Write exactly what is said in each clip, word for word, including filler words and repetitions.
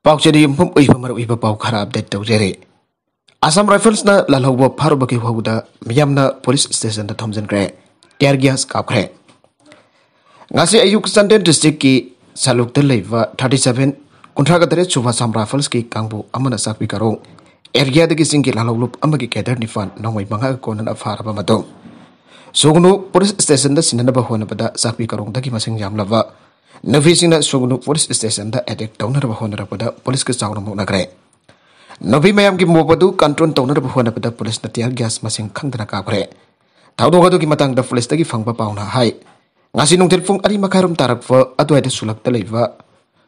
ꯄꯥꯎꯆꯦꯗ ꯌꯨꯝꯐꯝ ꯑꯣꯏꯕ ꯃꯔꯨꯑꯣꯏꯕ ꯄꯥꯎ ꯈꯔ ꯑꯞꯗꯦꯠ ꯇꯧꯖꯔꯤ꯫ ꯑꯁꯥꯝ ꯔꯥꯏꯐꯜꯁꯅ ꯂꯥꯜꯍꯧꯕ ꯐꯥꯔꯨꯕꯒꯤ ꯍꯧꯗ ꯃꯤꯌꯥꯝꯅ ꯄꯨꯂꯤꯁ ꯁ꯭ꯇꯦꯁꯟꯗ ꯊꯣꯝꯖꯤꯟꯈ꯭ꯔꯦ, ꯇꯤꯌꯔ ꯒ꯭ꯌꯥꯁ ꯀꯥꯞꯈ꯭ꯔꯦ꯫ ꯉꯁꯤ ꯑꯌꯨꯛ ꯆꯥꯟꯗꯦꯜ ꯗꯤꯁꯇ꯭ꯔꯤꯛꯀꯤ ꯁꯂꯨꯛꯇ ꯂꯩꯕ ꯊꯥꯔꯇꯤ ꯁꯚꯦꯟ ꯀꯨꯟꯊ꯭ꯔꯥꯒ ꯇꯔꯦꯠ ꯁꯨꯕ ꯑꯁꯥꯝ ꯔꯥꯏꯐꯜꯁꯀꯤ ꯀꯥꯡꯕꯨ ꯑꯃꯅ ꯆꯥꯛꯄꯤ ꯀꯔꯣꯡ ꯑꯦꯔꯤꯌꯥꯗꯒꯤ ꯆꯤꯡꯒꯤ ꯂꯥꯜꯍꯧꯂꯨꯞ ꯑꯃꯒꯤ ꯀꯦꯗꯔ ꯅꯤꯄꯥꯟ ꯅꯣꯡꯃꯩ ꯃꯉꯥꯒ ꯀꯣꯟꯅꯅ ꯐꯥꯔꯕ ꯃꯇꯨꯡ ꯁꯨꯒꯅꯨ ꯄꯨꯂꯤꯁ ꯁ꯭ꯇꯦꯁꯟꯗ ꯁꯤꯟꯅꯅꯕ ꯍꯣꯠꯅꯕꯗ ꯆꯥꯛꯄꯤ ꯀꯔꯣꯡꯗꯒꯤ ꯃꯁꯤꯡ ꯌꯥꯝꯂꯕ ꯅꯨꯄꯤꯁꯤꯡꯅ ꯁꯨꯒꯅꯨ ꯄꯨꯂꯤꯁ ꯁ꯭ꯇꯦꯁꯟꯗ ꯑꯦꯇꯦꯛ ꯇꯧꯅꯅꯕ ꯍꯣꯠꯅꯔꯛꯄꯗ ꯄꯨꯂꯤꯁꯀ ꯆꯥꯎꯅ ꯃꯨꯛꯅꯈ꯭ꯔꯦ꯫ ꯅꯨꯄꯤ ꯃꯌꯥꯝꯒꯤ ꯃꯣꯞ ꯑꯗꯨ ꯀꯟꯇ꯭ꯔꯣꯜ ꯇꯧꯅꯅꯕ ꯍꯣꯠꯅꯕꯗ ꯄꯨꯂꯤꯁꯅ ꯇꯤꯌꯔ ꯒ꯭ꯌꯥꯁ ꯃꯁꯤꯡ ꯈꯪꯗꯅ ꯀꯥꯞꯈ꯭ꯔꯦ꯫ ꯊꯧꯗꯣꯛ ꯑꯗꯨꯒꯤ ꯃꯇꯥꯡꯗ ꯄꯨꯂꯤꯁꯇꯒꯤ ꯐꯪꯕ ꯄꯥꯎꯅ ꯍꯥꯏ, ꯉꯁꯤ ꯅꯨꯡꯊꯤꯜ ꯄꯨꯡ ꯑꯅꯤ ꯃꯈꯥꯏꯔꯣꯝ ꯇꯥꯔꯛꯄ ꯑꯗꯨꯋꯥꯏꯗ ꯁꯨꯂꯛꯇ ꯂꯩꯕ,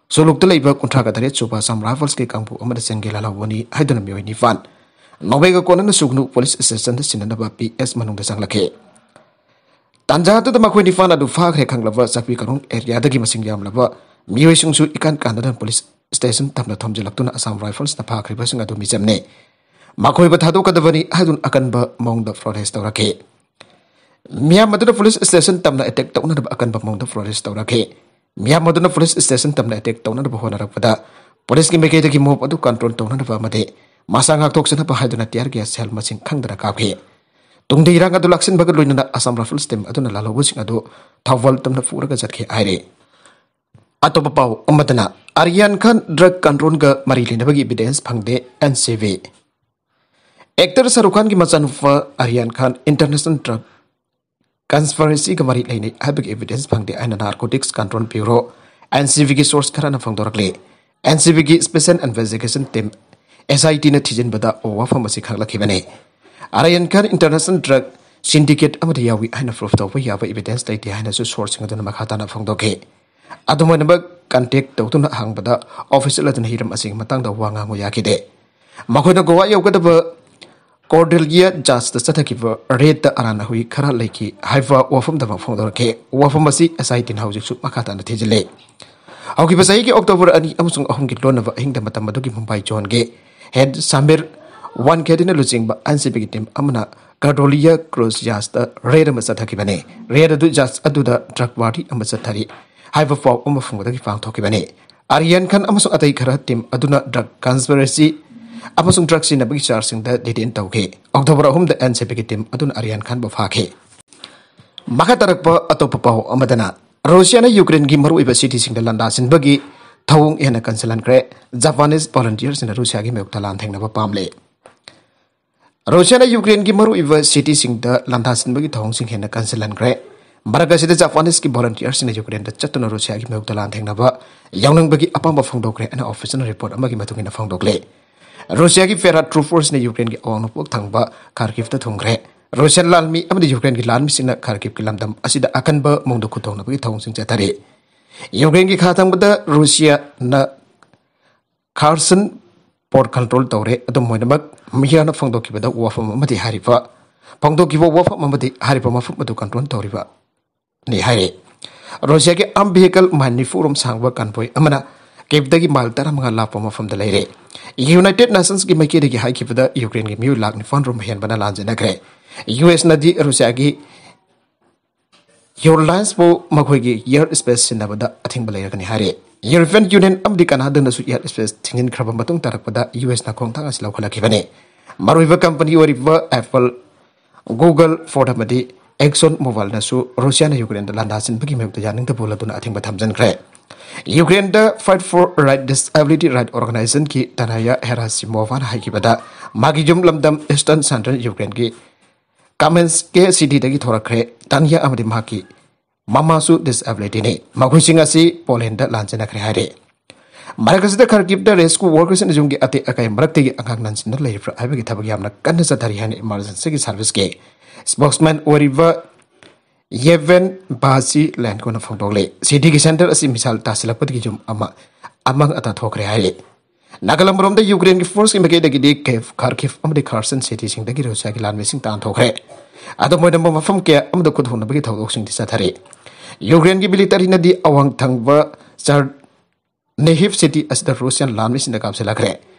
ꯁꯨꯂꯨꯛꯇ ꯂꯩꯕ ꯀꯨꯟꯊ꯭ꯔꯥꯒ ꯇꯔꯦꯠ ꯁꯨꯕ ꯑꯁꯥꯝ ꯔꯥꯏꯐꯜꯁꯀꯤ ꯀꯥꯡꯕꯨ ꯑꯃꯗ ꯆꯦꯡꯒꯦ ꯂꯥꯜꯍꯧꯕꯅꯤ ꯍꯥꯏꯗꯨꯅ ꯃꯤꯑꯣꯏ ꯅꯤꯄꯥꯟ ꯅꯣꯡꯃꯩꯒ ꯀꯣꯟꯅꯅ ꯁꯨꯒꯅꯨ ꯄꯨꯂꯤꯁ ꯁ꯭ꯇꯦꯁꯟꯗ ꯁꯤꯟꯅꯅꯕ ꯄꯤ ꯑꯦꯁ ꯃꯅꯨꯡꯗ ꯆꯪꯂꯛꯈꯤ꯫ ꯇꯥꯟꯖꯥ ꯑꯗꯨꯗ ꯃꯈꯣꯏ ꯅꯤꯄꯥꯟ ꯑꯗꯨ ꯐꯥꯈ꯭ꯔꯦ ꯈꯪꯂꯕ ꯆꯥꯛꯄꯤ ꯀꯔꯣꯡ ꯑꯦꯔꯤꯌꯥꯗꯒꯤ ꯃꯁꯤꯡ ꯌꯥꯝꯂꯕ ꯃꯤꯑꯣꯏꯁꯤꯡꯁꯨ ꯏꯀꯥꯟ ꯀꯥꯟꯗꯅ ꯄꯨꯂꯤꯁ ꯁ꯭ꯇꯦꯁꯟ ꯇꯝꯅ ꯊꯣꯝꯖꯤꯜꯂꯛꯇꯨꯅ ꯑꯁꯥꯝ ꯔꯥꯏꯐꯜꯁꯅ ꯐꯥꯈ꯭ꯔꯤꯕꯁꯤꯡ ꯑꯗꯨ ꯃꯤꯆꯝꯅꯦ, ꯃꯈꯣꯏꯕꯨ ꯊꯥꯗꯣꯛꯀꯗꯕꯅꯤ ꯍꯥꯏꯗꯨꯅ ꯑꯀꯟꯕ ꯃꯑꯣꯡꯗ ꯄ꯭ꯔꯣꯇꯦꯁ ꯇꯧꯔꯛꯈꯤ꯫ ꯃꯤꯌꯥꯝ ꯑꯗꯨꯅ ꯄꯨꯂꯤꯁ ꯁ꯭ꯇꯦꯁꯟ ꯇꯝꯅ ꯑꯦꯇꯦꯛ ꯇꯧꯅꯅꯕ ꯑꯀꯟꯕ ꯃꯑꯣꯡꯗ ꯄ꯭ꯔꯣꯇꯦꯁ ꯇꯧꯔꯛꯈꯤ꯫ ꯃꯤꯌꯥꯝ ꯑꯗꯨꯅ ꯄꯨꯂꯤꯁ ꯁ꯭ꯇꯦꯁꯟ ꯇꯝꯅ ꯑꯦꯇꯦꯛ ꯇꯧꯅꯅꯕ ꯍꯣꯠꯅꯔꯛꯄꯗ ꯄꯨꯂꯤꯁꯀꯤ ꯃꯥꯏꯀꯩꯗꯒꯤ ꯃꯣꯞ ꯑꯗꯨ ꯀꯟꯇ꯭ꯔꯣꯜ ꯇꯧꯅꯅꯕ ꯑꯃꯗꯤ ꯃꯁꯥ ꯉꯥꯛꯊꯣꯛꯆꯅꯕ ꯍꯥꯏꯗꯨꯅ ꯇꯤꯌꯔ ꯒ꯭ꯌꯥꯁ ꯁꯦꯜ ꯃꯁꯤꯡ ꯈꯪꯗꯅ ꯀꯥꯞꯈꯤ꯫ ꯇꯨꯡꯗ ꯏꯔꯥꯡ ꯑꯗꯨ ꯂꯥꯛꯁꯤꯟꯕꯒ ꯂꯣꯏꯅꯅ ꯑꯁꯥꯝ ꯔꯥꯏꯐꯜꯁ ꯇꯤꯝ ꯑꯗꯨꯅ ꯂꯥꯜꯍꯧꯕꯁꯤꯡ ꯑꯗꯨ ꯊꯧꯕꯥꯜ ꯇꯝꯅ ꯄꯨꯔꯒ ꯆꯠꯈꯤ ꯍꯥꯏꯔꯤ꯫ ꯑꯇꯣꯞꯄ ꯄꯥꯎ ꯑꯃꯗꯅ, ꯑꯔꯤꯌꯥꯟ ꯈꯥꯟ ꯗ꯭ꯔꯒ ꯀꯟꯇ꯭ꯔꯣꯜꯒ ꯃꯔꯤ ꯂꯩꯅꯕꯒꯤ ꯏꯚꯤꯗꯦꯟꯁ ꯐꯪꯗꯦ, ꯑꯦꯟ ꯁꯤ ꯕꯤ꯫ ꯑꯦꯛꯇꯔ ꯁꯥꯔꯨꯈ ꯈꯥꯟꯒꯤ ꯃꯆꯥꯅꯨꯄꯥ ꯑꯔꯤꯌꯥꯟ ꯈꯥꯟ ꯏꯟꯇꯔꯅꯦꯁꯅꯦꯜ ꯗ꯭ꯔꯒ ꯀꯟꯁꯄꯤꯔꯦꯁꯤꯒ ꯃꯔꯤ ꯂꯩꯅꯩ ꯍꯥꯏꯕꯒꯤ ꯏꯚꯤꯗꯦꯟꯁ ꯐꯪꯗꯦ ꯍꯥꯏꯅ narcotics control bureau, and C ꯕꯤꯒꯤ source ꯈꯔꯅ ꯐꯣꯡꯗꯣꯔꯛꯂꯤ꯫ ꯑꯦꯟ ꯁꯤ ꯕꯤꯒꯤ special investigation team, S I ꯇꯤꯅ ꯊꯤꯖꯤꯟꯕꯗ ꯋꯥꯐꯝ ꯑꯁꯤ ꯈꯪꯂꯛꯈꯤꯕꯅꯤ꯫ ꯑꯔꯌꯟ ꯈꯥꯟ ꯏꯟꯇꯔꯅꯦꯁꯅꯦꯜ ꯗ꯭ꯔꯒ ꯁꯤꯟꯗꯤꯀꯦꯠ ꯑꯃꯗ ꯌꯥꯎꯏ ꯍꯥꯏꯅ ꯄ꯭ꯔꯨꯐ ꯇꯧꯕ ꯌꯥꯕ ꯏꯚꯤꯗꯦꯟꯁ ꯂꯩꯇꯦ ꯍꯥꯏꯅꯁꯨ ꯁꯣꯔꯁꯁꯤꯡ ꯑꯗꯨꯅ ꯃꯈꯥ ꯇꯥꯅ ꯐꯣꯡꯗꯣꯛꯈꯤ꯫ ꯑꯗꯨꯝ ꯑꯣꯏꯅꯃꯛ, ꯀꯟꯇꯦꯛ ꯇꯧꯗꯨꯅ ꯍꯪꯕꯗ ꯑꯣꯐꯤꯁꯦꯜ ꯑꯗꯨꯅ ꯍꯤꯔꯝ ꯑꯁꯤꯒꯤ ꯃꯇꯥꯡꯗ ꯋꯥ ꯉꯥꯡꯕ ꯌꯥꯈꯤꯗꯦ꯫ ꯃꯈꯣꯏꯅ ꯒꯣꯋꯥ ꯌꯧꯒꯗꯕ ꯀꯣꯔꯗꯦꯂꯤꯌꯥ ꯖꯍꯥꯖꯇ ꯆꯠꯊꯈꯤꯕ ꯔꯦꯗꯇ ꯑꯔꯥꯟ ꯑꯍꯨꯏ ꯈꯔ ꯂꯩꯈꯤ ꯍꯥꯏꯕ ꯋꯥꯐꯝꯗꯃꯛ ꯐꯣꯡꯗꯣꯔꯛꯈꯤ꯫ ꯋꯥꯐꯝ ꯑꯁꯤ ꯑꯦꯁ ꯑꯥꯏ ꯇꯤꯅ ꯍꯧꯖꯤꯛꯁꯨ ꯃꯈꯥ ꯇꯥꯅ ꯊꯤꯖꯤꯜꯂꯤ꯫ ꯍꯧꯈꯤꯕ ꯆꯍꯤꯒꯤ ꯑꯣꯛꯇꯣꯕꯔ ꯑꯅꯤ ꯑꯃꯁꯨꯡ ꯑꯍꯨꯝꯒꯤ ꯂꯣꯟꯅꯕ ꯑꯍꯤꯡꯗ ꯃꯇꯝ ꯑꯗꯨꯒꯤ ꯃꯨꯝꯕꯥꯏ ꯖꯣꯟꯒꯤ ꯍꯦꯗ ꯁꯥꯃꯤꯔ ꯋꯥꯟꯈꯦꯗꯦꯅ ꯂꯨꯆꯤꯡꯕ ꯑꯦꯟ ꯁꯤ ꯕꯤꯒꯤ ꯇꯤꯝ ꯑꯃꯅ ꯀꯥꯔꯗꯣꯂꯤꯌꯥ ꯀ꯭ꯔꯨꯖ ꯖꯍꯥꯖꯇ ꯔꯦꯗ ꯑꯃ ꯆꯠꯊꯈꯤꯕꯅꯤ꯫ ꯔꯦꯗ ꯑꯗꯨ ꯖꯍꯥꯖ ꯑꯗꯨꯗ ꯗ꯭ꯔꯒ ꯄꯥꯔꯇꯤ ꯑꯃ ꯆꯠꯊꯔꯤ ꯍꯥꯏꯕ ꯄꯥꯎ ꯑꯃ ꯐꯪꯕꯗꯒꯤ ꯄꯥꯡꯊꯣꯛꯈꯤꯕꯅꯤ꯫ ꯑꯔꯤꯌꯥꯟ ꯈꯥꯟ ꯑꯃꯁꯨꯡ ꯑꯇꯩ ꯈꯔ ꯇꯤꯝ ꯑꯗꯨꯅ ꯗ꯭ꯔꯒ ꯀꯟꯁꯄꯤꯔꯦꯁꯤ ꯑꯃꯁꯨꯡ ꯗ꯭ꯔꯒ ꯁꯤꯖꯤꯟꯅꯕꯒꯤ ꯆꯥꯔꯖꯁꯤꯡꯗ ꯗꯤꯇꯦꯟ ꯇꯧꯈꯤ꯫ ꯑꯣꯛꯇꯣꯕꯔ ꯑꯍꯨꯝꯗ ꯑꯦꯟ ꯁꯤ ꯕꯤꯒꯤ ꯇꯤꯝ ꯑꯗꯨꯅ ꯑꯔꯤꯌꯥꯟ ꯈꯥꯟꯕꯨ ꯐꯥꯈꯤ꯫ ꯃꯈꯥ ꯇꯥꯔꯛꯄ ꯑꯇꯣꯞꯄ ꯄꯥꯎ ꯑꯃꯗꯅ, ꯔꯨꯁꯤꯌꯥꯅ ꯌꯨꯀ꯭ꯔꯦꯟꯒꯤ ꯃꯔꯨꯑꯣꯏꯕ ꯁꯤꯇꯤꯁꯤꯡꯗ ꯂꯥꯟꯗꯥ ꯁꯤꯟꯕꯒꯤ ꯊꯧꯑꯣꯡ ꯍꯦꯟꯅ ꯀꯟꯁꯤꯜꯍꯟꯈ꯭ꯔꯦ꯫ ꯖꯄꯥꯅꯤꯁ ꯚꯣꯂꯨꯟꯇꯤꯌꯔꯁꯤꯡꯅ ꯔꯨꯁꯤꯌꯥꯒꯤ ꯃꯥꯌꯣꯛꯇ ꯂꯥꯟ ꯊꯦꯡꯅꯕ ꯄꯥꯝꯂꯦ꯫ ꯔꯨꯁꯤꯌꯥꯅ ꯌꯨꯀ꯭ꯔꯦꯟꯒꯤ ꯃꯔꯨꯑꯣꯏꯕ ꯁꯤꯇꯤꯁꯤꯡꯗ ꯂꯥꯟꯗꯥ ꯁꯤꯟꯕꯒꯤ ꯊꯧꯑꯣꯡꯁꯤꯡ ꯍꯦꯟꯅ ꯀꯟꯁꯤꯜꯍꯟꯈ꯭ꯔꯦ꯫ ꯃꯔꯛ ꯑꯁꯤꯗ ꯖꯄꯥꯅꯤꯁꯀꯤ ꯚꯣꯂꯨꯟꯇꯤꯌꯔꯁꯤꯡꯅ ꯌꯨꯀ꯭ꯔꯦꯟꯗ ꯆꯠꯇꯨꯅ ꯔꯨꯁꯤꯌꯥꯒꯤ ꯃꯥꯌꯣꯛꯇ ꯂꯥꯟ ꯊꯦꯡꯅꯕ ꯌꯥꯎꯅꯤꯡꯕꯒꯤ ꯑꯄꯥꯝꯕ ꯐꯣꯡꯗꯣꯛꯈ꯭ꯔꯦ ꯍꯥꯏꯅ ꯑꯣꯐꯤꯁꯤꯌꯦꯜ ꯔꯤꯄꯣꯔꯠ ꯑꯃꯒꯤ ꯃꯇꯨꯡ ꯏꯟꯅ ꯐꯣꯡꯗꯣꯛꯂꯦ꯫ ꯔꯨꯁꯤꯌꯥꯒꯤ ꯄꯦꯔꯥ ꯇ꯭ꯔꯨꯄꯔꯁꯤꯡꯅ ꯌꯨꯀ꯭ꯔꯦꯟꯒꯤ ꯑꯋꯥꯡ ꯅꯣꯡꯄꯣꯛ ꯊꯪꯕ ꯈꯥꯔꯀꯤꯚꯇ ꯊꯨꯡꯈ꯭ꯔꯦ꯫ ꯔꯨꯁꯤꯌꯥꯟ ꯂꯥꯟꯃꯤ ꯑꯃꯗꯤ ꯌꯨꯀ꯭ꯔꯦꯟꯒꯤ ꯂꯥꯟꯃꯤꯁꯤꯡꯅ ꯈꯥꯔꯀꯤꯚꯀꯤ ꯂꯝꯗꯝ ꯑꯁꯤꯗ ꯑꯀꯟꯕ ꯃꯑꯣꯡꯗ ꯈꯨꯗꯣꯡꯅꯕꯒꯤ ꯊꯧꯑꯣꯡꯁꯤꯡ ꯆꯠꯊꯔꯤ꯫ ꯌꯨꯀ꯭ꯔꯦꯟꯒꯤ ꯈꯥ ꯊꯪꯕꯗ ꯔꯨꯁꯤꯌꯥꯅ ꯈꯥꯔꯁꯟ ꯄꯣꯔꯠ ꯀꯟꯇ꯭ꯔꯣꯜ ꯇꯧꯔꯦ꯫ ꯑꯗꯨꯝ ꯑꯣꯏꯅꯃꯛ, ꯃꯤꯗꯤꯌꯥꯅ ꯐꯣꯡꯗꯣꯛꯈꯤꯕꯗ ꯋꯥꯐꯝ ꯑꯃꯗꯤ ꯍꯥꯏꯔꯤꯕ, ꯐꯣꯡꯗꯣꯛꯈꯤꯕ ꯋꯥꯐꯝ ꯑꯃꯗꯤ ꯍꯥꯏꯔꯤꯕ ꯃꯐꯝ ꯑꯗꯨ ꯀꯟꯇ꯭ꯔꯣꯜ ꯇꯧꯔꯤꯕꯅꯤ ꯍꯥꯏꯔꯦ꯫ ꯔꯨꯁꯤꯌꯥꯒꯤ ꯑꯥꯔꯝ ꯚꯤꯍꯤꯀꯜ ꯃꯥꯏꯜ ꯅꯤꯐꯨ ꯔꯣꯝ ꯁꯥꯡꯕ ꯀꯟꯚꯣꯏ ꯑꯃꯅ ꯀꯦꯞꯇꯒꯤ ꯃꯥꯏꯜ ꯇꯔꯥꯃꯉꯥ ꯂꯥꯞꯄ ꯃꯐꯝꯗ ꯂꯩꯔꯦ꯫ ꯌꯨꯅꯥꯏꯇꯦꯗ ꯅꯦꯁꯟꯁꯀꯤ ꯃꯥꯏꯀꯩꯗꯒꯤ ꯍꯥꯏꯈꯤꯕꯗ ꯌꯨꯀ꯭ꯔꯦꯟꯒꯤ ꯃꯤꯑꯣꯏ ꯂꯥꯈ ꯅꯤꯄꯥꯟ ꯔꯣꯝ ꯍꯦꯟꯕꯅ ꯂꯥꯟꯖꯦꯟꯅꯈ꯭ꯔꯦ꯫ ꯌꯨ ꯑꯦꯁꯅꯗꯤ ꯔꯨꯁꯤꯌꯥꯒꯤ ꯌꯨꯔꯂꯥꯏꯟꯁꯄꯨ ꯃꯈꯣꯏꯒꯤ ꯏꯌꯔ ꯁ꯭ꯄꯦꯁ ꯁꯤꯟꯅꯕꯗ ꯑꯊꯤꯡꯕ ꯂꯩꯔꯒꯅꯤ ꯍꯥꯏꯔꯦ꯫ ꯌꯨꯔꯣꯄꯤꯌꯟ ꯌꯨꯅꯤꯌꯟ ꯑꯃꯗꯤ ꯀꯅꯥꯗꯥꯅꯁꯨ ꯏꯌꯔ ꯁ꯭ꯄꯦꯁ ꯊꯤꯡꯖꯤꯟꯈ꯭ꯔꯕ ꯃꯇꯨꯡ ꯇꯥꯔꯛꯄꯗ ꯌꯨ ꯑꯦꯁꯅ ꯈꯣꯡꯊꯥꯡ ꯑꯁꯤ ꯂꯧꯈꯠꯂꯛꯈꯤꯕꯅꯤ꯫ ꯃꯔꯨꯑꯣꯏꯕ ꯀꯝꯄꯅꯤ ꯑꯣꯏꯔꯤꯕ ꯑꯦꯄꯜ, ꯒꯨꯒꯜ, ꯐꯣꯔꯗ ꯑꯃꯗꯤ ꯑꯦꯛꯁꯣꯟ ꯃꯣꯕꯥꯏꯜꯅꯁꯨ ꯔꯨꯁꯤꯌꯥꯅ ꯌꯨꯀ꯭ꯔꯦꯟꯗ ꯂꯥꯟꯗꯥ ꯁꯤꯟꯕꯒꯤ ꯃꯥꯌꯣꯛꯇ ꯌꯥꯅꯤꯡꯗꯕ ꯎꯠꯂꯗꯨꯅ ꯑꯊꯤꯡꯕ ꯊꯝꯖꯤꯟꯈ꯭ꯔꯦ꯫ ꯌꯨꯀ꯭ꯔꯦꯟꯗ Fight for Right Disability Right Organizationꯒꯤ ꯇꯅꯥꯌꯥ ꯍꯦꯔꯥꯁꯤꯃꯣꯚꯥꯅ ꯍꯥꯏꯈꯤꯕꯗ, ꯃꯥꯒꯤ ꯌꯨꯝ ꯂꯝꯗꯝ ꯏꯁꯇꯔꯟ ꯁꯦꯟꯇ꯭ꯔꯦꯜ ꯌꯨꯀ꯭ꯔꯦꯟꯒꯤ ꯀꯥꯃꯦꯟꯁꯀꯦ ꯁꯤꯇꯤꯗꯒꯤ ꯊꯣꯔꯛꯈ꯭ꯔꯦ꯫ ꯇꯥꯅꯤꯌꯥ ꯑꯃꯗꯤ ꯃꯍꯥꯛꯀꯤ ꯃꯃꯥꯁꯨ ꯗꯤꯁꯑꯦꯕꯤꯂꯤꯇꯤꯅꯤ꯫ ꯃꯈꯣꯏꯁꯤꯡ ꯑꯁꯤ ꯄꯣꯂꯦꯟꯗ ꯂꯥꯟꯖꯦꯟꯅꯈ꯭ꯔꯦ ꯍꯥꯏꯔꯦ꯫ ꯃꯔꯛ ꯑꯁꯤꯗ ꯈꯔꯀꯤꯞꯇ ꯔꯦꯁꯀ꯭ꯌꯨ ꯋꯥꯔꯀꯔꯁꯤꯡꯅ ꯌꯨꯝꯒꯤ ꯑꯇꯦꯛ ꯑꯀꯥꯏ ꯃꯔꯛꯇꯒꯤ ꯑꯉꯥꯡ ꯅꯟꯁꯤꯟꯗꯨꯅ ꯂꯩꯔꯤꯕ꯭ꯔꯥ ꯍꯥꯏꯕꯒꯤ ꯊꯕꯛ ꯌꯥꯝꯅ ꯀꯟꯅ ꯆꯠꯊꯔꯤ ꯍꯥꯏꯅ ꯏꯃꯥꯔꯖꯦꯟꯁꯤꯒꯤ ꯁꯥꯔꯚꯤꯁꯀꯤ ꯁ꯭ꯄꯣꯛꯁꯃꯦꯟ ꯑꯣꯏꯔꯤꯕ ꯌꯦꯚꯦꯟ ꯕꯥꯁꯤ ꯂꯦꯟꯀꯣꯅ ꯐꯣꯡꯗꯣꯛꯂꯤ꯫ ꯁꯤꯇꯤꯒꯤ ꯁꯦꯟꯇꯔ ꯑꯁꯤ ꯃꯤꯁꯥꯏꯜ ꯇꯥꯁꯤꯜꯂꯛꯄꯗꯒꯤ ꯌꯨꯝ ꯑꯃ ꯑꯃꯥꯡ ꯑꯇꯥ ꯊꯣꯛꯈ꯭ꯔꯦ ꯍꯥꯏꯔꯤ꯫ ꯅꯥꯒꯥꯂꯝꯔꯣꯝꯗ ꯌꯨꯀ꯭ꯔꯦꯟꯒꯤ ꯐꯣꯔꯁꯀꯤ ꯃꯥꯏꯀꯩꯗꯒꯤꯗꯤ ꯀꯦꯐ, ꯈꯥꯔꯀꯤꯚ ꯑꯃꯗꯤ ꯈꯥꯔꯁꯟ ꯁꯤꯇꯤꯁꯤꯡꯗꯒꯤ ꯔꯨꯁꯤꯌꯥꯒꯤ ꯂꯥꯟꯃꯤꯁꯤꯡ ꯇꯥꯟꯊꯣꯛꯈ꯭ꯔꯦ꯫ ꯑꯗꯨꯝ ꯑꯣꯏꯅꯃꯛ, ꯃꯐꯝ ꯀꯌꯥ ꯑꯃꯗ ꯈꯨꯗꯣꯡꯅꯕꯒꯤ ꯊꯧꯗꯣꯛꯁꯤꯡꯗꯤ ꯆꯠꯊꯔꯤ꯫ ꯌꯨꯀ꯭ꯔꯦꯟꯒꯤ ꯃꯤꯂꯤꯇꯔꯤꯅꯗꯤ ꯑꯋꯥꯡ ꯊꯪꯕ ꯆꯔꯅꯤꯍꯤꯚ ꯁꯤꯇꯤ ꯑꯁꯤꯗ ꯔꯨꯁꯤꯌꯥꯟ ꯂꯥꯟꯃꯤꯁꯤꯡꯅ ꯀꯥꯞꯁꯤꯜꯂꯛꯈ꯭ꯔꯦ꯫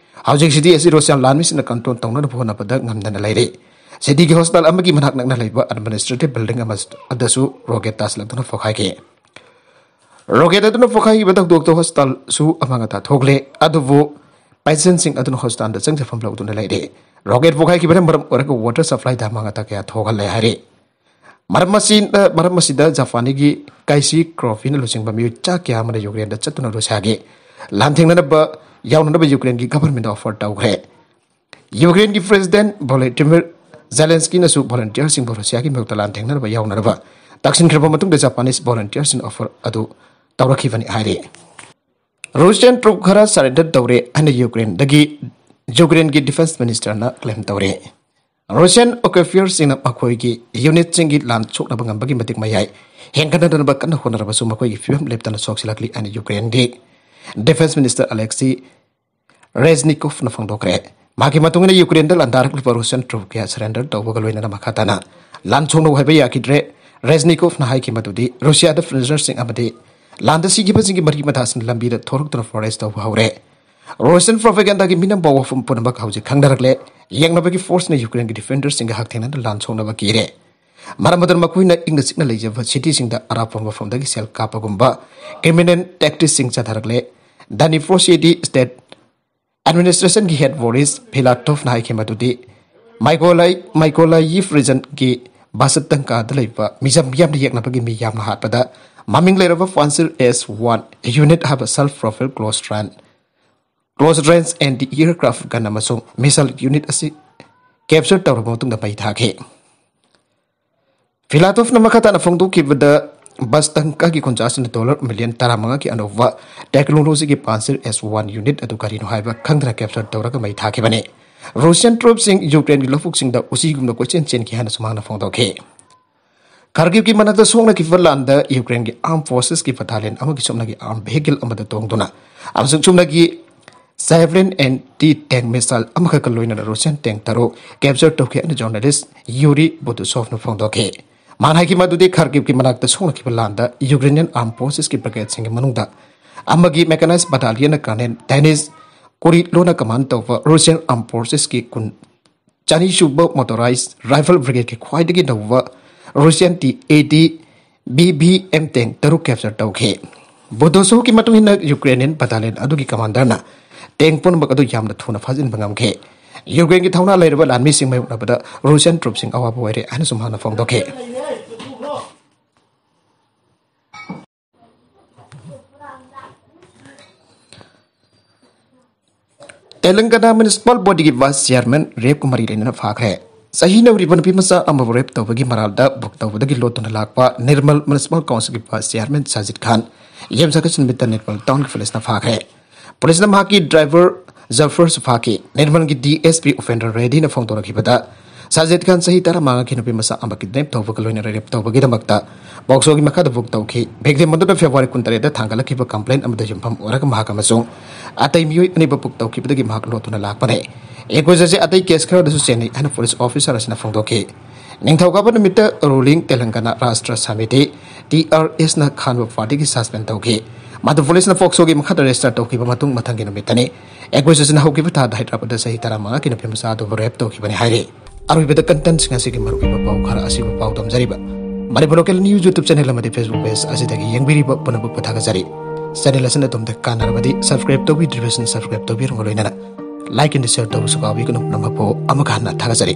ꯍꯧꯖꯤꯛ ꯁꯤꯇꯤ ꯑꯁꯤ ꯔꯨꯁꯤꯌꯥꯟ ꯂꯥꯟꯃꯤꯁꯤꯡꯅ ꯀꯟꯇ꯭ꯔꯣꯜ ꯇꯧꯅꯅꯕ ꯍꯣꯠꯅꯕꯗ ꯉꯝꯗꯅ ꯂꯩꯔꯤ꯫ ꯁꯤꯇꯤꯒꯤ ꯍꯣꯁꯄꯤꯇꯥꯜ ꯑꯃꯒꯤ ꯃꯅꯥꯛ ꯅꯛꯅ ꯂꯩꯕ ꯑꯦꯗꯃꯤꯅꯤꯁꯇ꯭ꯔꯦꯇꯤꯚ ꯕꯤꯜꯗꯤꯡ ꯑꯃꯗꯁꯨ ꯔꯣꯀꯦꯠ ꯇꯥꯁꯤꯜꯂꯛꯇꯨꯅ ꯄꯣꯈꯥꯏꯈꯤ꯫ ꯔꯣꯀꯦꯠ ꯑꯗꯨꯅ ꯄꯣꯈꯥꯏꯈꯤꯕ ꯊꯧꯗꯣꯛꯇ ꯍꯣꯁꯄꯤꯇꯥꯜꯁꯨ ꯑꯃꯥꯡ ꯑꯇꯥ ꯊꯣꯛꯂꯦ, ꯑꯗꯨꯕꯨ ꯄꯦꯁꯦꯟꯁꯤꯡ ꯑꯗꯨꯅ ꯍꯣꯁꯄꯤꯇꯥꯜꯗ ꯆꯪꯖꯐꯝ ꯂꯧꯗꯨꯅ ꯂꯩꯔꯦ꯫ ꯔꯣꯀꯦꯠ ꯄꯣꯈꯥꯏꯈꯤꯕꯅ ꯃꯔꯝ ꯑꯣꯏꯔꯒ ꯋꯥꯇꯔ ꯁꯄ꯭ꯂꯥꯏꯗ ꯑꯃꯥꯡ ꯑꯇꯥ ꯀꯌꯥ ꯊꯣꯛꯍꯜꯂꯦ ꯍꯥꯏꯔꯤ꯫ ꯃꯔꯝ ꯑꯁꯤꯅ, ꯃꯔꯝ ꯑꯁꯤꯗ ꯖꯄꯥꯟꯒꯤ ꯀꯥꯏꯁꯤ ꯀ꯭ꯔꯣꯐꯤꯅ ꯂꯨꯆꯤꯡꯕ ꯃꯤꯑꯣꯏ ꯆꯥ ꯀꯌꯥ ꯑꯃꯅ ꯌꯨꯀ꯭ꯔꯦꯟꯗ ꯆꯠꯇꯨꯅ ꯔꯨꯁꯤꯌꯥꯒꯤ ꯂꯥꯟꯊꯦꯡꯅꯅꯕ ꯌꯥꯎꯅꯅꯕ ꯌꯨꯀ꯭ꯔꯦꯟꯒꯤ ꯒꯚꯔꯟꯃꯦꯟꯗ ꯑꯣꯐꯔ ꯇꯧꯈ꯭ꯔꯦ꯫ ꯌꯨꯀ꯭ꯔꯦꯟꯒꯤ ꯄ꯭ꯔꯦꯁꯤꯗꯦꯟ ꯚꯣꯂꯣꯗꯤꯃꯤꯔ ꯖꯦꯂꯦꯟꯁꯀꯤꯅꯁꯨ ꯚꯣꯂꯨꯟꯇꯤꯌꯔꯁꯤꯡꯕꯨ ꯔꯨꯁꯤꯌꯥꯒꯤ ꯃꯥꯌꯣꯛꯇ ꯂꯥꯟꯊꯦꯡꯅꯅꯕ ꯌꯥꯎꯅꯅꯕ ꯇꯛꯁꯤꯟꯈ꯭ꯔꯕ ꯃꯇꯨꯡꯗ ꯖꯄꯥꯅꯤꯁ ꯚꯣꯂꯨꯟꯇꯤꯌꯔꯁꯤꯡ ꯑꯣꯐꯔ ꯑꯗꯨ ꯇꯧꯔꯛꯈꯤꯕꯅꯤ ꯍꯥꯏꯔꯤ꯫ ꯔꯨꯁꯤꯌꯥꯟ ꯇ꯭ꯔꯨꯞ ꯈꯔ ꯁꯔꯦꯟꯗꯔ ꯇꯧꯔꯦ ꯍꯥꯏꯅ ꯌꯨꯀ꯭ꯔꯦꯟꯗꯒꯤ, ꯌꯨꯀ꯭ꯔꯦꯟꯒꯤ ꯗꯤꯐꯦꯟꯁ ꯃꯤꯅꯤꯁꯇꯔꯅ ꯀ꯭ꯂꯦꯝ ꯇꯧꯔꯦ꯫ ꯔꯨꯁꯤꯌꯥꯟ ꯑꯣꯀ꯭ꯌꯨꯄꯤꯌꯔꯁꯤꯡꯅ ꯃꯈꯣꯏꯒꯤ ꯌꯨꯅꯤꯠꯁꯤꯡꯒꯤ ꯂꯥꯟ ꯁꯣꯛꯅꯕ ꯉꯝꯕꯒꯤ ꯃꯇꯤꯛ ꯃꯌꯥꯏ ꯍꯦꯟꯒꯠꯅꯅꯕ ꯀꯟꯅ ꯍꯣꯠꯅꯔꯕꯁꯨ ꯃꯈꯣꯏꯒꯤ ꯐꯤꯕꯝ ꯂꯦꯞꯇꯅ ꯁꯣꯛꯁꯤꯜꯂꯛꯂꯤ ꯍꯥꯏꯅ ꯌꯨꯀ꯭ꯔꯦꯟꯒꯤ ꯗꯤꯐꯦꯟꯁ ꯃꯤꯅꯤꯁꯇꯔ ꯑꯂꯦꯛꯁꯤ ꯔꯦꯖꯅꯤꯀꯣꯐꯅ ꯐꯣꯡꯗꯣꯛꯈ꯭ꯔꯦ꯫ ꯃꯍꯥꯛꯀꯤ ꯃꯇꯨꯡ ꯏꯟꯅ ꯌꯨꯀ꯭ꯔꯦꯟꯗ ꯂꯥꯟꯗꯥꯔꯛꯂꯤꯕ ꯔꯨꯁꯤꯌꯟ ꯇ꯭ꯔꯨꯞ ꯀꯌꯥ ꯁꯔꯦꯟꯗꯔ ꯇꯧꯕꯒ ꯂꯣꯏꯅꯅ ꯃꯈꯥ ꯇꯥꯅ ꯂꯥꯟ ꯁꯣꯛꯅꯧ ꯍꯥꯏꯕ ꯌꯥꯈꯤꯗ꯭ꯔꯦ꯫ ꯔꯦꯖꯅꯤꯀꯣꯐꯅ ꯍꯥꯏꯈꯤ ꯃꯗꯨꯗꯤ ꯔꯨꯁꯤꯌꯥꯗ ꯐ꯭ꯔꯤꯖꯅꯔꯁꯤꯡ ꯑꯃꯗꯤ ꯂꯥꯟꯗ ꯁꯤꯈꯤꯕꯁꯤꯡꯒꯤ ꯃꯔꯤ ꯃꯇꯥꯁꯤꯡ ꯂꯝꯕꯤꯗ ꯊꯣꯔꯛꯇꯨꯅ ꯄ꯭ꯔꯣꯇꯦꯁ ꯇꯧꯕ ꯍꯧꯔꯦ꯫ ꯔꯨꯁꯤꯌꯟ ꯄ꯭ꯔꯣꯄꯦꯒꯦꯟꯗꯥꯒꯤ ꯃꯤꯅꯝꯕ ꯋꯥꯐꯝ ꯄꯨꯝꯅꯃꯛ ꯍꯧꯖꯤꯛ ꯈꯪꯅꯔꯛꯂꯦ꯫ ꯌꯦꯡꯅꯕꯒꯤ ꯐꯣꯔꯁꯅ ꯌꯨꯀ꯭ꯔꯦꯟꯒꯤ ꯗꯤꯐꯦꯟꯗꯔꯁꯤꯡꯒ ꯍꯛꯊꯦꯡꯅꯅ ꯂꯥꯟ ꯁꯣꯛꯅꯕ ꯀꯤꯔꯦ꯫ ꯃꯔꯝ ꯑꯗꯨꯅ ꯃꯈꯣꯏꯅ ꯏꯪꯅ ꯆꯤꯛꯅ ꯂꯩꯖꯕ ꯁꯤꯇꯤꯁꯤꯡꯗ ꯑꯔꯥꯞꯄ ꯃꯐꯝꯗꯒꯤ ꯁꯦꯜ ꯀꯥꯞꯄꯒꯨꯝꯕ ꯀ꯭ꯔꯤꯃꯤꯅꯦꯜ ꯇꯦꯛꯇꯤꯛꯁꯤꯡ ꯆꯠꯊꯔꯛꯂꯦ꯫ ꯗꯥꯅꯤꯄ꯭ꯔꯣ ꯁꯤꯇꯤ ꯁ꯭ꯇꯦꯠ ꯑꯦꯗꯃꯤꯅꯤꯁꯇ꯭ꯔꯦꯁꯟꯒꯤ ꯍꯦꯗ ꯕꯣꯔꯤꯁ ꯐꯤꯂꯥꯇꯣꯐꯅ ꯍꯥꯏꯈꯤ ꯃꯗꯨꯗꯤ ꯃꯥꯏꯀꯣꯂꯥꯏ, ꯃꯥꯏꯀꯣꯂꯥꯏꯌꯤꯐ ꯔꯤꯖꯟꯒꯤ ꯕꯥꯁꯇꯪꯀꯥꯗ ꯂꯩꯕ ꯃꯤꯌꯥꯝ ꯃꯤꯌꯥꯝꯅ ꯌꯦꯛꯅꯕꯒꯤ ꯃꯤ ꯌꯥꯝꯅ ꯍꯥꯠꯄꯗ ꯃꯃꯤꯡ ꯂꯩꯔꯕ ꯄꯥꯟꯁꯤꯔ ꯑꯦꯁ ꯋꯥꯟ ꯌꯨꯅꯤꯠ ꯍꯥꯏꯕ self profile close range, close range anti aircraft gun ꯑꯃꯁꯨꯡ ꯃꯤꯁꯥꯏꯜ ꯌꯨꯅꯤꯠ ꯑꯁꯤ ꯀꯦꯞꯆꯔ ꯇꯧꯔꯕ ꯃꯇꯨꯡꯗ ꯃꯩ ꯊꯥꯈꯤ꯫ ꯐꯤꯂꯥꯇꯣꯐꯅ ꯃꯈꯥ ꯇꯥꯅ ꯐꯣꯡꯗꯣꯛꯈꯤꯕꯗ, ꯕꯥꯁꯇꯪꯀꯥꯒꯤ ꯈꯨꯟꯖꯥꯁꯤꯡꯅ ꯗꯣꯂꯔ ꯃꯤꯂꯤꯌꯟ ꯇꯔꯥꯃꯉꯥꯒꯤ ꯑꯅꯧꯕ ꯇꯦꯛꯅꯣꯂꯣꯖꯤꯒꯤ ꯄꯥꯟꯁꯤꯔ ꯑꯦꯁ ꯋꯥꯟ ꯌꯨꯅꯤꯠ ꯑꯗꯨ ꯀꯔꯤꯅꯣ ꯍꯥꯏꯕ ꯈꯪꯗꯅ ꯀꯦꯞꯆꯔ ꯇꯧꯔꯒ ꯃꯩ ꯊꯥꯈꯤꯕꯅꯤ꯫ ꯔꯨꯁꯤꯌꯟ ꯇ꯭ꯔꯨꯞꯁꯤꯡ ꯌꯨꯀ꯭ꯔꯦꯟꯒꯤ ꯂꯧꯕꯨꯛꯁꯤꯡꯗ ꯎꯆꯤꯒꯨꯝꯅ ꯀꯣꯏꯆꯦꯟ ꯆꯦꯟꯈꯤ ꯍꯥꯏꯅꯁꯨ ꯃꯍꯥꯛꯅ ꯐꯣꯡꯗꯣꯛꯈꯤ꯫ ꯈꯥꯔꯀꯤꯚꯀꯤ ꯃꯅꯥꯛꯇ ꯁꯣꯛꯅꯈꯤꯕ ꯂꯥꯟꯗ ꯌꯨꯀ꯭ꯔꯦꯟꯒꯤ ꯑꯥꯔꯝ ꯐꯣꯔꯁꯦꯁꯀꯤ ꯕꯠꯇꯥꯂꯤꯌꯟ ꯑꯃꯒꯤ ꯁꯨꯞꯅꯒꯤ ꯑꯥꯔꯝ ꯚꯦꯍꯤꯀꯜ ꯑꯃꯗ ꯇꯣꯡꯗꯨꯅ ꯑꯃꯁꯨꯡ ꯁꯨꯞꯅꯒꯤ ꯖꯦꯚꯂꯤꯟ ꯑꯦꯟꯇꯤ ꯇꯦꯡ ꯃꯤꯁꯥꯏꯜ ꯑꯃꯈꯛꯀ ꯂꯣꯏꯅꯅ ꯔꯨꯁꯤꯌꯟ ꯇꯦꯡ ꯇꯔꯨꯛ ꯀꯦꯞꯆꯔ ꯇꯧꯈꯤ ꯍꯥꯏꯅ ꯖꯔꯅꯦꯂꯤꯁ ꯌꯨꯔꯤ ꯕꯨꯇꯨꯁꯣꯚꯅ ꯐꯣꯡꯗꯣꯛꯈꯤ꯫ ꯃꯥꯅ ꯍꯥꯏꯈꯤ ꯃꯗꯨꯗꯤ ꯈꯥꯔꯀꯤꯚꯀꯤ ꯃꯅꯥꯛꯇ ꯁꯣꯛꯅꯈꯤꯕ ꯂꯥꯟꯗ ꯌꯨꯀ꯭ꯔꯦꯅꯤꯌꯟ ꯑꯥꯔꯝ ꯐꯣꯔꯁꯦꯁꯀꯤ ꯕ꯭ꯔꯤꯒꯦꯗꯁꯤꯡꯒꯤ ꯃꯅꯨꯡꯗ ꯑꯃꯒꯤ ꯃꯦꯀꯥꯅꯥꯏꯖ ꯕꯠꯇꯥꯂꯤꯌꯟꯅ ꯀꯔꯅꯦꯜ ꯗꯦꯅꯤꯁ ꯀꯨꯔꯤꯂꯣꯅ ꯀꯃꯥꯟ ꯇꯧꯕ ꯔꯨꯁꯤꯌꯟ ꯑꯥꯔꯝ ꯐꯣꯔꯁꯦꯁꯀꯤ ꯀꯨꯟ ꯆꯅꯤꯁꯨꯕ ꯃꯣꯇꯣꯔꯥꯏꯖ ꯔꯥꯏꯐꯜ ꯕ꯭ꯔꯤꯒꯦꯗꯀꯤ ꯈ꯭ꯋꯥꯏꯗꯒꯤ ꯅꯧꯕ Russian T A D B B M tank ꯇꯔꯨꯛ capture ꯇꯧꯈꯤ꯫ ꯕꯨꯗꯣꯁꯣꯒꯤ ꯃꯇꯨꯡ ꯏꯟꯅ Ukrainian battalion ꯑꯗꯨꯒꯤ commanderꯅ tank ꯄꯨꯝꯅꯃꯛ ꯑꯗꯨ ꯌꯥꯝꯅ ꯊꯨꯅ ꯐꯥꯖꯤꯟꯕ ꯉꯝꯈꯤ꯫ ꯌꯨꯀ꯭ꯔꯦꯟꯒꯤ ꯊꯧꯅꯥ ꯂꯩꯔꯕ ꯂꯥꯟꯃꯤꯁꯤꯡ ꯃꯥꯌꯣꯛꯅꯕꯗ Russian troopꯁꯤꯡ ꯑꯋꯥꯕ ꯑꯣꯏꯔꯦ ꯍꯥꯏꯅꯁꯨ ꯃꯍꯥꯛꯅ ꯐꯣꯡꯗꯣꯛꯈꯤ꯫ ꯇꯦꯂꯪꯒꯅꯥ municipal bodyꯒꯤ vice chairman rapeꯀ ꯃꯔꯤ ꯂꯩꯅꯅ ꯐꯥꯈ꯭ꯔꯦ꯫ ꯆꯍꯤ ꯅꯧꯔꯤꯕ ꯅꯨꯄꯤ ꯃꯆꯥ ꯑꯃꯕꯨ rape ꯇꯧꯕꯒꯤ ꯃꯔꯥꯜꯗ book ꯇꯧꯕꯗꯒꯤ ꯂꯣꯠꯇꯨꯅ ꯂꯥꯛꯄ ꯅꯤꯔꯃꯜ municipal councilꯒꯤ vice chairman ꯁꯥꯖꯤꯗ ꯈꯥꯟ ꯌꯨꯝꯁꯀꯩꯁ ꯅꯨꯃꯤꯠꯇ ꯅꯤꯔꯃꯜ townꯒꯤ policeꯅ ꯐꯥꯈ꯭ꯔꯦ꯫ Policeꯅ ꯃꯍꯥꯛꯀꯤ driver ꯖꯐꯔꯁꯨ ꯐꯥꯈꯤ꯫ ꯅꯤꯔꯃꯜꯒꯤ DSP Upendra Reddyꯅ ꯐꯣꯡꯗꯣꯔꯛꯈꯤꯕꯗ, ꯁꯥꯖꯤꯗ ꯈꯥꯟ ꯆꯍꯤ ꯇꯔꯥꯃꯉꯥꯒꯤ ꯅꯨꯄꯤ ꯃꯆꯥ ꯑꯃ kidnap ꯇꯧꯕꯒ ꯂꯣꯏꯅꯅ rape ꯇꯧꯕꯒꯤꯗꯃꯛꯇ POCSOꯒꯤ ꯃꯈꯥꯗ book ꯇꯧꯈꯤ꯫ Victim ꯑꯗꯨꯅ February ꯀꯨꯟꯇꯔꯦꯠꯇ ꯊꯥꯡꯒꯠꯂꯛꯈꯤꯕ complaint ꯑꯃꯗ ꯌꯨꯝꯐꯝ ꯑꯣꯏꯔꯒ ꯃꯍꯥꯛ ꯑꯃꯁꯨꯡ ꯑꯇꯩ ꯃꯤꯑꯣꯏ ꯑꯅꯤꯕꯨ book ꯇꯧꯈꯤꯕꯗꯒꯤ ꯃꯍꯥꯛ ꯂꯣꯠꯇꯨꯅ ꯂꯥꯛꯄꯅꯤ꯫ Inquiryꯁꯤ ꯑꯇꯩ case ꯈꯔꯗꯁꯨ ꯆꯦꯟꯅꯩ ꯍꯥꯏꯅ police officer ꯑꯁꯤꯅ ꯐꯣꯡꯗꯣꯛꯈꯤ꯫ ꯅꯤꯡꯊꯧꯀꯥꯕ ꯅꯨꯃꯤꯠꯇ ruling Telangana Rashtra Samiti, TRSꯅ ꯈꯥꯟꯕ partyꯒꯤ suspend ꯇꯧꯈꯤ꯫ ꯃꯗꯨ policeꯅ POCSOꯒꯤ ꯃꯈꯥꯗ register ꯇꯧꯈꯤꯕ ꯃꯇꯨꯡ ꯃꯊꯪꯒꯤ ꯅꯨꯃꯤꯠꯇꯅꯤ꯫ Inquiryꯁꯤꯅ ꯍꯧꯈꯤꯕ ꯊꯥꯗ ꯍꯥꯏꯗ꯭ꯔꯕꯥꯗꯇ ꯆꯍꯤ ꯇꯔꯥꯃꯉꯥꯒꯤ ꯅꯨꯄꯤ ꯃꯆꯥ ꯑꯗꯨꯕꯨ rape ꯇꯧꯈꯤꯕꯅꯤ ꯍꯥꯏꯔꯤ꯫ ꯑꯔꯣꯏꯕꯗ contentꯁꯤꯡ ꯑꯁꯤꯒꯤ ꯃꯔꯨꯑꯣꯏꯕ ꯄꯥꯎ ꯈꯔ ꯑꯁꯤꯕꯨ ꯄꯥꯎ ꯗꯝꯖꯔꯤꯕ Manipur Local News YouTube channel ꯑꯃꯗꯤ Facebook page ꯑꯁꯤꯗꯒꯤ ꯌꯦꯡꯕꯤꯔꯤꯕ ꯄꯨꯝꯅꯃꯛꯄꯨ ꯊꯥꯒꯠꯆꯔꯤ꯫ Channel ꯑꯁꯤꯅ ꯑꯗꯣꯝꯗ ꯀꯥꯟꯅꯔꯕꯗꯤ subscribe ꯇꯧꯕꯤꯗ꯭ꯔꯤꯕꯁꯤꯡ subscribe ꯇꯧꯕꯤꯔꯝꯕ ꯂꯣꯏꯅꯅ like and share ꯇꯧꯕꯁꯨ ꯀꯥꯎꯕꯤꯒꯅꯨ꯫ ꯄꯨꯝꯅꯃꯛꯄꯨ ꯑꯃꯨꯛ ꯍꯟꯅ ꯊꯥꯒꯠꯆꯔꯤ꯫